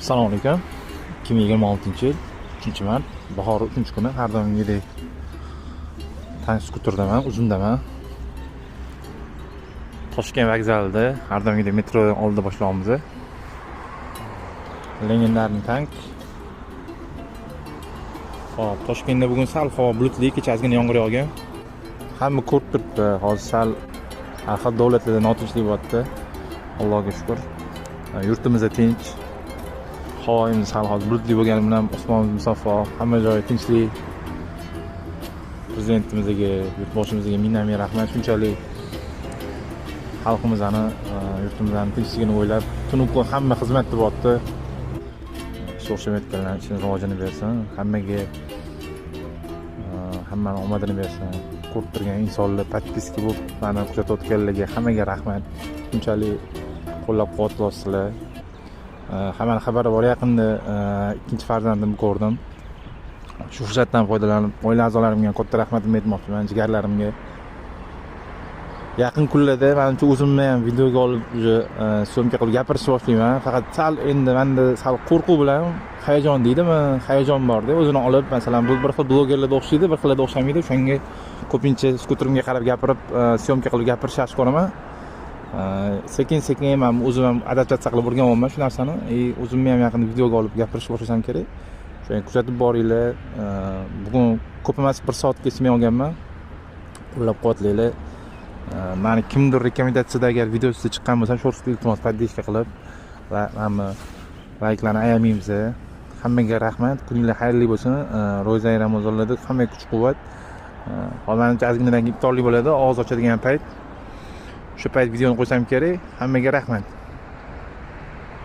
Assalomu alaykum. 2026-yil 3-mart, bahor 3-kuni, har doimgidek tank skuterdaman, uzundaman. Toshkent vokzalida har doimgidek metrodan oldida boshlayapmiz. Легендарный tank. Hop, Toshkentda bugun sal havo bulutli, kecha ozgina yomg'ir yog'gan. Hamma ko'rib turibdi, hozir sal har xil davlatlarda notinchlik bo'lyapti. Allohga shukur. Yurtimizda tinch. Havoimiz sal hozir bulutli bo'lgani bilan osmonimiz musaffo, hamma joyi tinchlik. Prezidentimizga, yurtboshimizga mingdan ming rahmat. Shunchalik xalqimizni, yurtimizni tinchligini o'ylab, tunu kun hamma xizmat qilyapti. Ish o'xshamayotganlarni ishini rivojini bersin, hammaga hammani omadini bersin. Ko'rib turgan insonlar, подписка bo'lib mani kuzatayotganlarga hammaga rahmat. Shunchalik qo'llab-quvvatlayapsizlar. Hammani xabari bor, yaqinda ikkinchi farzandimni ko'rdim. Shu fursatdan foydalanib, oila a'zolarimga ham katta rahmatimni aytmoqchiman, jigarlarimga. Yaqin kunlarda manimcha o'zimni ham videoga olib, уже съёмка qilib gapirishni boshlayman. Faqat sal endi menda sal qo'rquv bilan hayajon deydimi, hayajon borda. O'zini olib, masalan, bu bir xil blogerlarda o'xshaydi, bir xillarda o'xshamaydi. O'shanga ko'pincha skuterimga qarab gapirib, съёмка qilib gapirishni yaxshi ko'raman. Sekin-sekin man o'zim ham adaptatsiya qilib o'rganyapman shu narsani. И o'zimni ham yaqinda videoga olib gapirishni boshlasam kerak. O'shanga kuzatib boringlar. Bugun ko'p emas, 1 soatga smena olganman. Qo'llab-quvvatlanglar. Mani kimdir rekomendatsiyada agar videosida chiqqan bo'lsam, shortsga iltimos поддержка qilib va mana layklarni ayamaymiz. Hammaga rahmat. Kuninglar xayrli bo'lsin. Ro'zai Ramazonlarda hammaga kuch-quvvat. Hozir manimcha ozginadan keyin iftorlik bo'ladi, og'iz ochadigan payt. O'sha payt videoni qo'ysam kerak. Hammaga rahmat.